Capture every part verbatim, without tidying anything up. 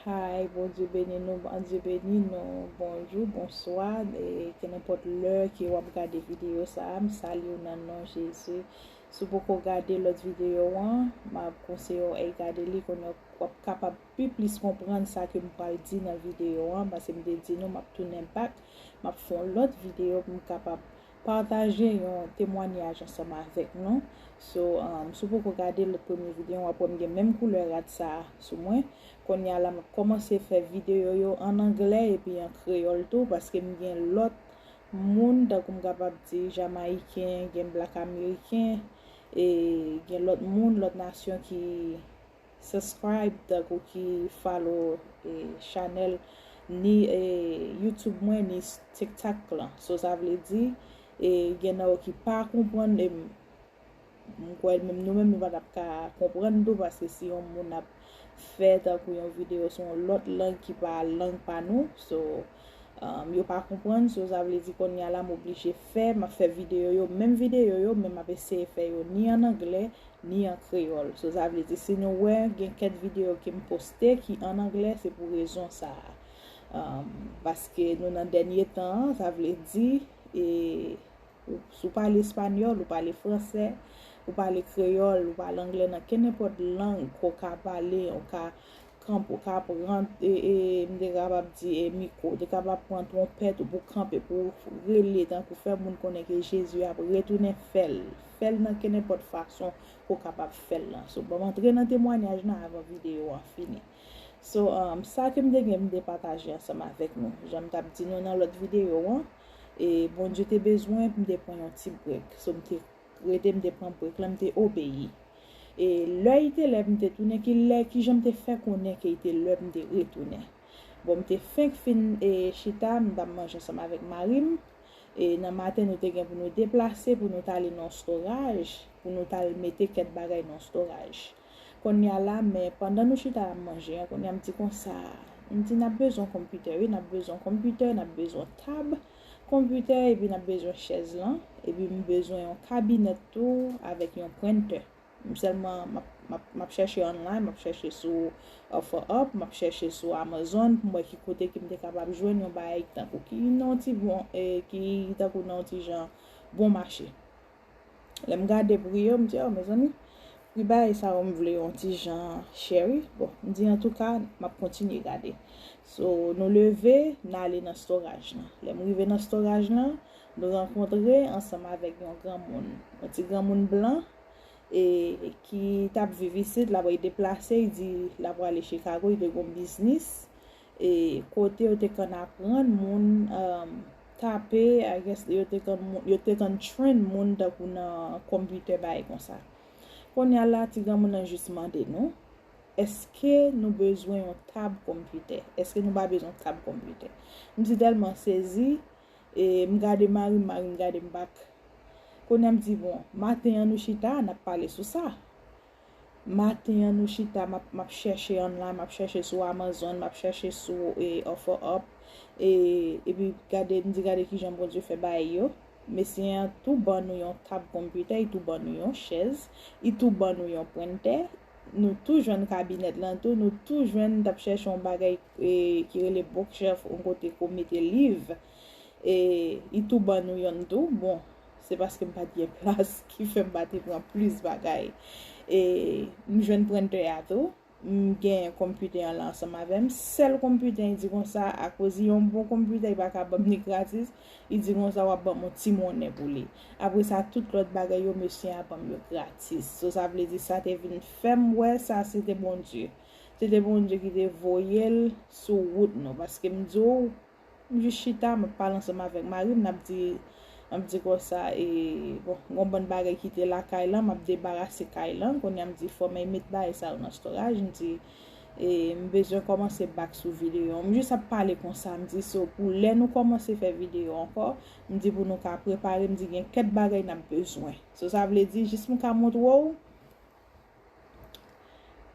Hi, Bondye beni nou, Bondye beni nou. Bonjou, bonswa, e kenenpòt lè ke w ap gade videyo sa a, m salye w nan non Jezi. Si w poko gade lòt videyo an, m ap konseye w al gade li, kounye a w ap kapab pi plis konprann sa ke m pral di nan videyo an, paske m te di nou m ap tounen back, m ap fè yon lòt videyo pou m kapab pataje yon temwanyaj ansanm avèk nou. So, um, si w poko gade lòt premye videyo an, w ap wè m gen menm koulè rad sa a sou mwen. Kounye a la, m ap kòmanse fè videyo yo an anglè epi an kreyòl tou, paske m gen lòt moun, tankou m kapab di Jamayiken, gen Black Ameriken, e gen lòt moun, lòt nasyon ki subscribe, tankou ki follow e chanèl ni e YouTube mwen, ni TikTok lan. So, sa vle di, e gen nan yo ki pa konprann, e m kwè menm nou menm nou pa t ap ka konprann tou, paske si yon moun ap fè tankou yon videyo sou yon lòt lang ki pa lang pa nou, so, um, yo pa konprann, so sa vle di kounye a la m oblije fè, m ap fè videyo yo, menm videyo yo, men m ap eseye fè yo ni an anglè, ni an kreyòl. So sa vle di si nou wè gen kèk videyo ke m poste ki an anglè, se pou rezon sa a. Um, paske nou nan dènye tan an, sa vle di, e, ou, si w pale espanyòl, ou pale fransè, ou pale kreyòl, ou pale anglè, nan kenenpòt lang ke w ka pale, ou ka kanpe, ou ka pran, e, e, m te kapab di, e, mikwo, ou te kapab pran twonpèt ou pou kanpe, pou rele, tankou fè moun konnen ke Jezi ap retounen, fè l. Fè l nan kenenpòt fason ke w kapab fè l lan. So, ban m antre nan temwanyaj lan avan videyo an fini. So, um, sa ke m te gen pou m te pataje ansanm avèk nou. Jan m t ap di nou nan lòt videyo an, e Bondye te bezwen pou m te pran yon ti break. So, m te rete, m te pran break lan, m te obeyi. E lè i te lè pou m te tounen, ki lè, kijan m te fè konnen ke i te lè pou m te retounen? Bon, m te fenk fin, e, chita, m t ap manje ansanm avèk mari m. E nan maten, nou te gen pou nou deplase, pou nou t ale nan yon storaj, pou nou t al mete kèk bagay nan yon storaj. Kounye a la, men pandan nou chita ap manje an, kounye a m di konsa, m di n ap bezwen konpitè, wi, n ap bezwen konpitè, n ap bezwen tab konpitè, epi n ap bezwen chèz lan, epi m bezwen yon kabinèt tou avèk yon prentè. M sèlman, m ap, m ap, m ap chèche online, m ap chèche sou OfferUp, m ap chèche sou Amazon pou m wè ki kote ke m te kapab jwenn yon bagay tankou ki nan yon ti bon, e, ki tankou nan yon ti jan bon mache. Lè m gade pri yo, m di, "Oh, mezanmi, pri bagay sa yo m vle yon ti jan chè wi." Bon, m di, "Antouka, m ap kontinye gade." So, nou leve, n ale nan storaj lan. Lè m rive nan storaj lan, nou rankontre ansanm avèk yon granmoun, yon ti granmoun blan, e ki t ap viv isit, l ap deplase, li di l ap prale Chicago, li te gon biznis, e kote yo te konn aprann moun, um, tape, I guess, yo te konn moun, yo te konn train moun tankou nan konpitè bagay konsa. Kounye a la, ti granmoun nan jis mande nou, èske nou bezwen yon tab konpitè? Èske nou pa bezwen tab konpitè? M di tèlman sezi, e m gade mari m, mari m gade m bak. Kounye a m di, bon, maten an nou chita, n ap pale sou sa. Maten an nou chita, m ap, m ap chèche online, m ap chèche sou Amazon, m ap chèche sou, e, OfferUp, e, epi gade, m di gade kijan Bondye fè bagay yo. Mesye an tou ban nou yon tab konpitè, li tou ban nou yon chèz, li tou ban nou yon prentè. Nou tou jwenn kabinèt lan tou, nou tou jwenn, t ap chèche yon bagay, e, ki rele bookshelf, yon kote pou mete liv. E li tou ban nou yonn tou. Bon, se paske m pa t gen plas ki fè m pa te pran plis bagay. E m jwenn prentè a tou. M gen konpitè an la ansanm avè m. Sèl konpitè, li di konsa, akoz li yon bon konpitè, li pa ka ban m li gratis. Li di konsa, w ap ban m yon ti monnen pou li. Apre sa, tout lòt bagay yo, mesye a ban m yo gratis. So, sa vle di, sa te vin fè m wè sa, se te Bondye. Se te Bondye ki te voye l sou wout nou. Paske m di w, m jis chita, m ap pale ansanm avèk mari m, n ap di, n ap di konsa, e, bon, gon bann bagay ki te lakay lan, m ap debarase kay lan, kounye a m di, fò m met bagay sa yo nan storaj, m di, e, m bezwen kòmanse back sou videyo. M jis ap pale konsa, m di, so, pou lè nou kòmanse fè videyo ankò, m di pou nou ka prepare, m di gen kèk bagay n ap bezwen. So, sa vle di, jis m ka montre w,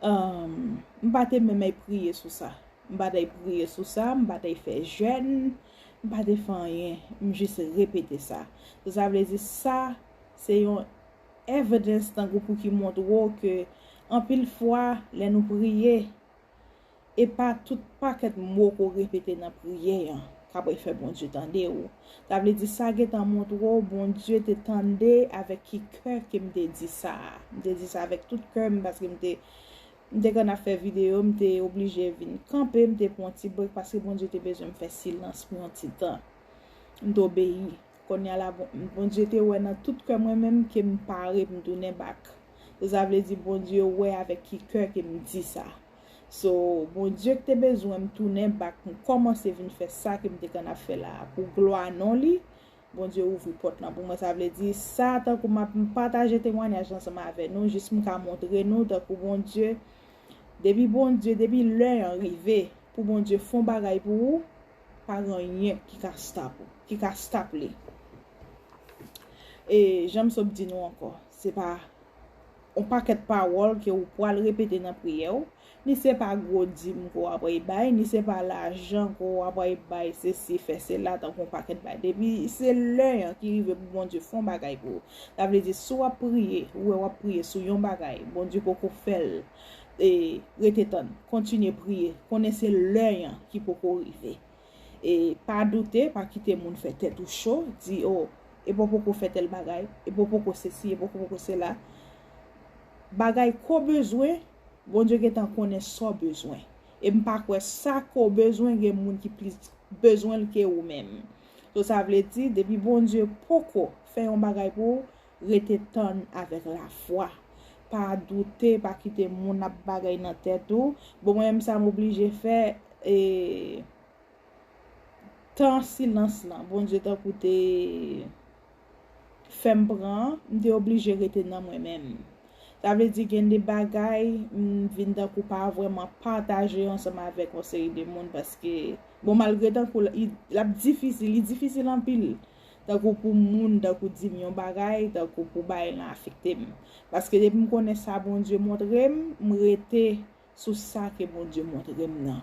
Um, m pa te menm ay priye sou sa. M pa t ay priye sou sa, m pa t ay fè jèn, m pa te fè anyen. M jis repete sa. So, sa vle di sa, se yon evidence tankou pou ki montre w ke anpil fwa, lè nou priye, E pa tout pakèt mo ke w repete nan priyè an k ap fè Bondye tande w. Sa vle di sa gentan montre w Bondye te tande avèk ki kè ke m te di sa a. M te di sa avèk tout kè m paske m te, m te konn ap fè videyo, m te oblije vin kanpe, m te pran yon ti brek paske Bondye te bezwen m fè silans pou yon ti tan. M te obeyi. Kounye a la, Bon-, Bondye te wè nan tout kè mwen menm ke m pare pou m tounen back. So, sa vle di Bondye wè avèk ki kè ke m di sa. So, Bondye ki te bezwen m tounen back, m kòmanse vin fè sa ke m te konn ap fè la a pou glwa non li, Bondye ouvri pòt lan pou mwen. Sa vle di sa, tankou m ap, m pataje temwayaj ansanm avè nou, jis m ka montre nou tankou Bondye, depi Bondye, depi lè an rive pou Bondye fè yon bagay pou ou, pa gen anyen ki ka stop ou, ki ka stop li. E jan m sot di nou ankò, se pa yon pakèt pawòl ke ou pral repete nan priyè w, ni se pa gwo dim ke w ap bay, ni se pa lajan ke w ap bay, sesi, fè sela, tankou yon pakèt bay. Depi se lè an ki rive pou Bondye fè yon bagay pou ou. Sa vle di, si w ap priye, ou wè w ap priye sou yon bagay, Bondye poko fè l, e rete tann, kontinye priye, konnen se lè an ki poko rive. E pa doute, pa kite moun fè tèt ou cho, di, "O, e pa w poko fè tèl bagay, e pa w poko sesi, e pa w poko sela." Bagay ke w bezwen, Bondye gentan konnen sa w bezwen. E m pa kwè sa ke w bezwen, gen moun ki plis bezwen l ke ou menm. So, sa vle di, depi Bondye poko fè yon bagay pou ou, rete tann avèk lafwa. Pa doute, pa kite moun ap bagay nan tèt ou. Bon, mwen menm sa m oblije fè, e, tan silans lan, Bondye tankou te fè m pran, m te oblije rete nan mwen menm. Sa vle di gen de bagay, m vin tankou pa vrèman pataje ansanm avèk yon seri de moun paske, bon, malgre tankou l, l ap difisil, li difisil anpil. Tankou pou moun, tankou di m yon bagay, tankou pou bagay lan afekte m. Paske depi m konnen sa Bondye montre m, m rete sou sa ke Bondye montre m nan.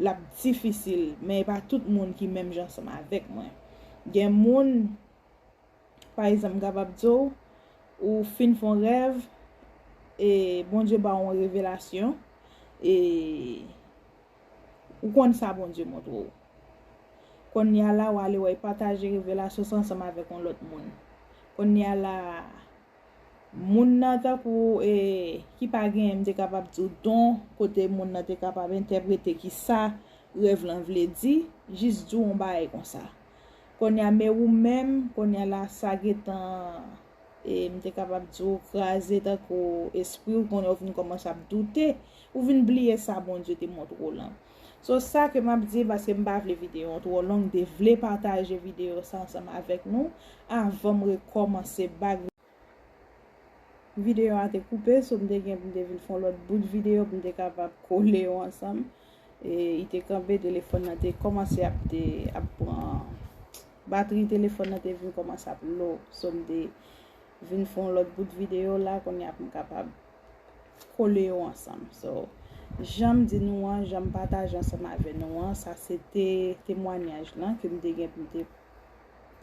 L ap difisil, men e pa tout moun ki menm jan ansanm avèk mwen. Gen moun, pa egzanp, m kapab di w, ou fin fè yon rèv, e Bondye ba w yon revelasyon, e ou konn sa Bondye montre w. Kounye a la, w ale w al pataje revelasyon sa ansanm avèk yon lòt moun. Kounye a la, moun nan tankou, e, ki pa genyen, m te kapab di w don, kote moun nan te kapab entèprete ki sa rèv lan vle di, jis di w yon bagay konsa. Kounye a, men ou menm, kounye a la, sa gentan, e, m te kapab di w kraze tankou espri w, kounye a ou vin kòmanse ap doute, ou vin bliye sa Bondye te montre w lan. So, sa ke m ap di, paske m pa vle videyo an twò long, m te vle pataje videyo sa ansanm avèk nou, avan m rekòmanse back videyo a te koupe, so m te gen pou m te vin fè yon lòt bout videyo pou m te kapab kole yo ansanm. E, li te kanpe, telefòn nan te kòmanse ap, te, ap pran, batri telefòn nan te vin kòmanse ap low. So, m te vin fè yon lòt bout videyo la, kounye a pou m kapab kole yo ansanm. So, jan m di nou an, jan m pataje ansanm avè nou an, sa se te temwayaj lan ke m te gen pou m te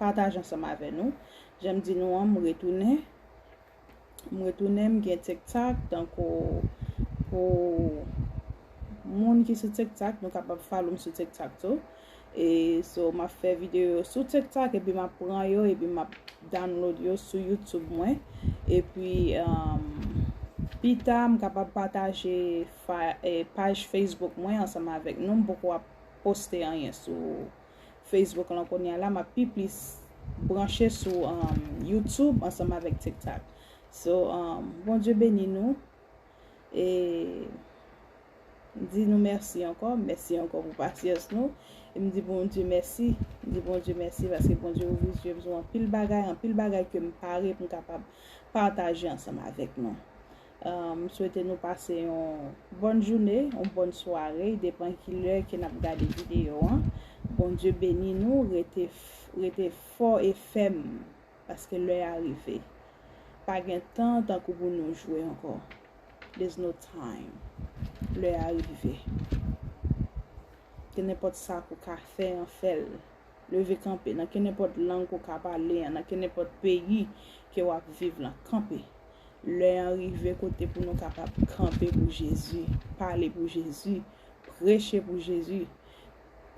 pataje ansanm avè nou. Jan m di nou an, m retounen. M retounen, m gen TikTok, tankou pou moun ki sou TikTok, nou kapab follow m sou TikTok tou. E so, m ap fè videyo sou TikTok, epi m ap pran yo, epi m ap download yo sou YouTube mwen. Epi, um, pita, m kapab pataje fa-, eh, paj Facebook mwen ansanm avèk nou. M poko ap poste anyen sou Facebook lan kounye a la, m ap pi plis branche sou, um, YouTube ansanm avèk TikTok. So, um, Bondye beni nou. E m di nou mèsi ankò, mèsi ankò pou pasyans nou. E m di Bondye mèsi, m di Bondye mèsi paske Bondye ouvri zye m sou anpil bagay, anpil bagay ke m pare pou m kapab pataje ansanm avèk nou. Uh, m swete nou pase yon bòn jounen, yon bòn sware, depan ki lè ke n ap gade videyo an. Bondye beni nou, rete f-, rete fò e fèm, paske lè a rive. Pa gen tan tankou pou nou jwe ankò. There's no time. Lè a rive. Ke nenpòt sa ke w ka fè an, fè l. Leve kanpe. Nan kenenpòt lang ke w ka pale an, nan kenenpòt peyi ke w ap viv lan, kanpe. Lè an rive kote pou nou kapab kanpe pou Jezi, pale pou Jezi, preche pou Jezi.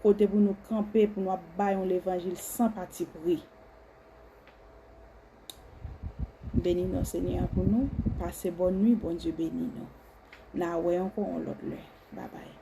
Kote pou nou kanpe, pou nou ap bay yon levanjil san patipri. Beni non Senyè a pou nou. Pase bòn nwi, Bondye beni nou. N a wè ankò yon lòt lè. Babay.